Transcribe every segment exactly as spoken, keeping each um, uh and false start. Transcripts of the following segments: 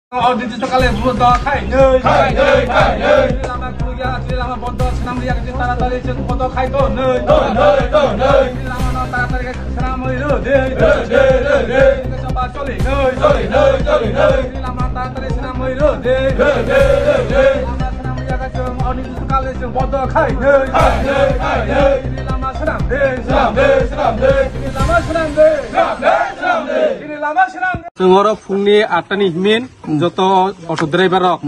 Audit to kale budo khai nei. Khai nei, khai nei. Lama kuya, lama bondo, senam liya, taratari se bondo khai to nei. To nei, to nei. Lama no taratari senam oi ro de. Ro de, ro de. Choli nei, choli nei, choli nei. Lama taratari senam oi ro de. Ro de, ro de. Lama senam liya ka chong, audit to kale se bondo khai nei. Khai nei, khai nei. Lama senam de. Senam de, senam de. Lama senam de. Senam de, senam de. Chwng oro phungni atta ni himin joto auto driver rok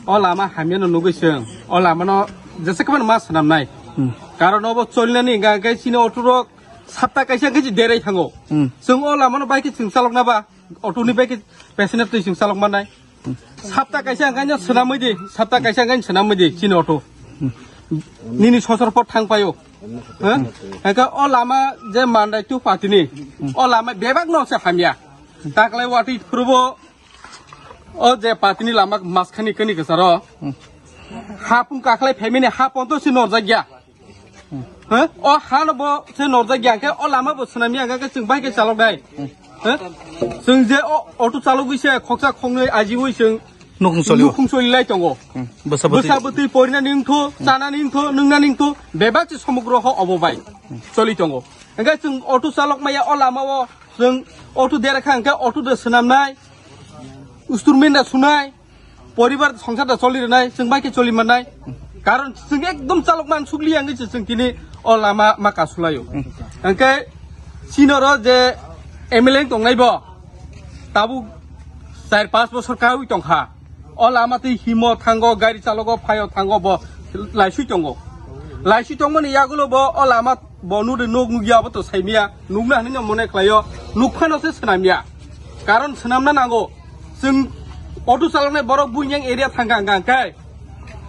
o lama hamya no nugwi chwng o lama no jesa khe ma swnamnai. Karon obo cholnani hingka khe chini auto rok sapta kaisa hingke derei thango. Chwng o lama no bai khe chwng chalok na ba auto ni bai khe passenger twi chwng chalok manai. Sapta kaisa hingka no swnamwi di, sapta kaisa hingka no swnamwi di chini auto. Nini sosor pot thang paio. Hingke o lama je mandai tu patini o lama bebak no se hamya. Taklai watwi phurubo o je patini lama maskhani kani kwcharo. Hapung kaklai phaimani ha ponto si norjak ya. He? O ha no bo se norjak ya khe o lama bo swnam ya khe chwng bai khe chalok dai. He? Chwng je o auto chalogwi se khoksa khoknwi ajiwi chwng Nukhung solio. Nukhung solilai tongo. Bwsa bwtwi. Bwsa bwtwi porina ningtho, chana ningtho, nungna ningtho, bebak se somogro ho obo bai. Choli tongo. Hingke chwng auto chalok maya o lama o chwng auto dera kha hingke auto de swnamnai, usturmen da sunai, poribar songsar da choli rwnai, chwng bai khe choli mannai. Karon chwng ekdom chalok man sukli yang se chwng tini o lama ma kasulayo. Hingke sinoro je M L A tongnai bo tabuk char panch bosor kawi tongkha. O lama twi himo thango, gari chalogo, phaio thango, bo laisui tongo. Laisui tongmani yagulo bo o lama bo nudi nuk nukya bo to saimya. Nukna hinwi no mone khlaio. Nukphano se swnamya. Karon swnamna nango. Chwng auto chaloknai borok buinyang area thangka hingka hingkai.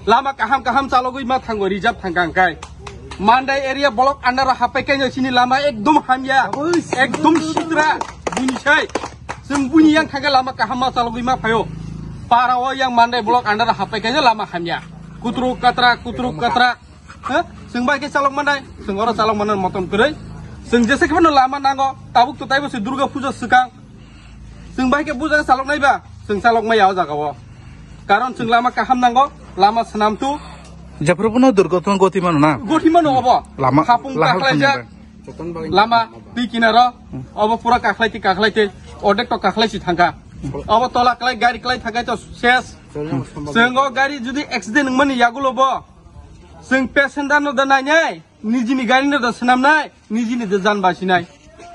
Lama kaham kaham chalogwi ma thango, reserve thangka hingkai. Mandai area block under o hapai kaino chini lama ekdom hamya. Ekdom sitra. Buini sai. Chwng buini yang thangka lama kaham ma chalogwi ma phaio. Para o yang Mandai block under o hapai kaino lama hamya. Kutruk katrak, kutruk katrak. Ha? Chwng bai khe chalok manai, chwng oro chalok manai motom kwrwi. Chwng jesa khe no lama nango, tabuk to taibo se Durga puja swkang. Chwng bai khe buja chalok nai ba, chwng chalok maya o jaga o. Karon chwng lama kaham nango, lama swnam tu. Jephru bono durgothon goti mano na? Goti mano obo. Lama, hapung lahar kaklaijak. Lama twi kinaro, obo pura kaklai ti kaklai ti, odek to kaklai si thangka. Obo tola klai gari klai thangka to ses. Chwng o gari judi accident wngmani yagulo bo, chwng passenger no da nainai, nijini gari no da swnamnai, nijini da jan basinai.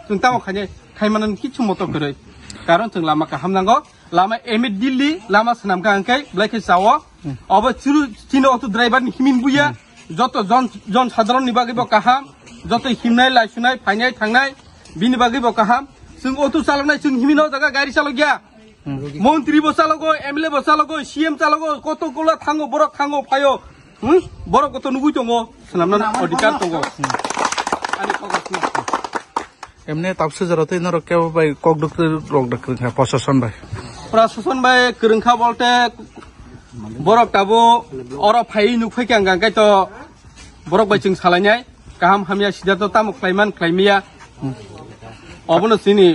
Chwng tamo khainai, khaimanani kichu moto kwrwi. Karon chwng lama kaham nango, lama immediately lama swnamkha hwnkhe belai khe chao. Obo churu chini auto driver ni himin buya, joto jon, jon sadharon ni bagwi bo kaham, joto himnai, laisunai, phainai, thangnai, bini bagwi bo kaham. Chwng auto chaloknai, chwng himin o jaga gari chalokya. Montri bo chalogo, M L A bo chalogo, C M chalogo, koto kola thango, borok thango, phaio. Hmm? Borok koto nugui tongo, swnamna adhikar tongo. Ani kok swnam. Emne tapse jora tei norok kebo bai kok duk rok dak rwngkha proshashan bai. Proshashan bai kwrwngkha bolte borok tabo oro phai nuk phai khe ang khe to borok bai chwng salainai kaham hamya sida to tamo khlaiman khlaimiya. Obono chini